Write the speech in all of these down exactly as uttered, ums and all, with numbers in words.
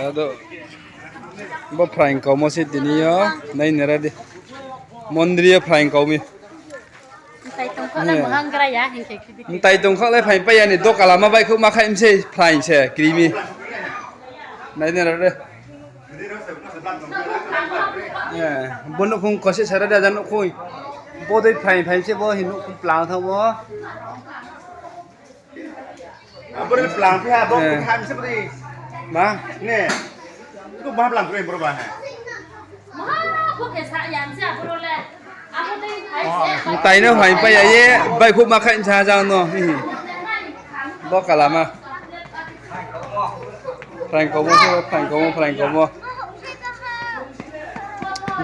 Ado, bo phraing kaumo se tini yo, nai nera di. Mondri yo phraing kau mi. Mtai tongkho le mohang gra ya, hing khe kidi. Mtai tongkho le phaing pai ya ni, doka lama baihkhouh ma khai mi se phraing se kri mi. Nai nera di. Bo nouhkhong kose sara da, ja nouhkhong. Bo dei phraing phai se bo hin nouhkhong plang thanng wo. Abo ni plang phi ha, bo phi ha mi se bo dei. Ma? Ne. Ko ba plang kri bro ba ha. Mtai no phaing pai ya ye, baihkhouh ma khai sa jang no. Doka lama. Phraing kaumo, phraing kaumo, phraing kaumo.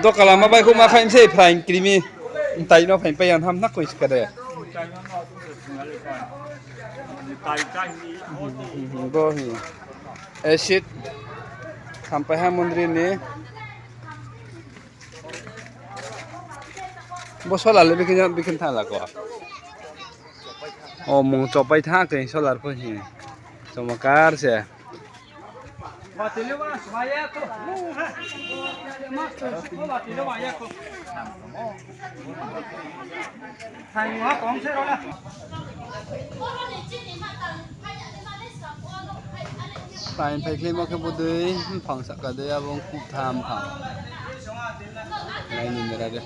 Doka lama baihkhouh ma khai mi se phraing kri mi. Mtai no phaing pai ya ham na koi ska de. Bo hi. Acid. Thampai ha mondri ni. Bo solar le bikhin, bikhin thanng la ko. O mung chopai tha khe solar pho hi. Chomakar se. Phai phaikhlaimo khe bodei mphang sahka dei, abo ongkuh tha mphang. Nai ni mera de.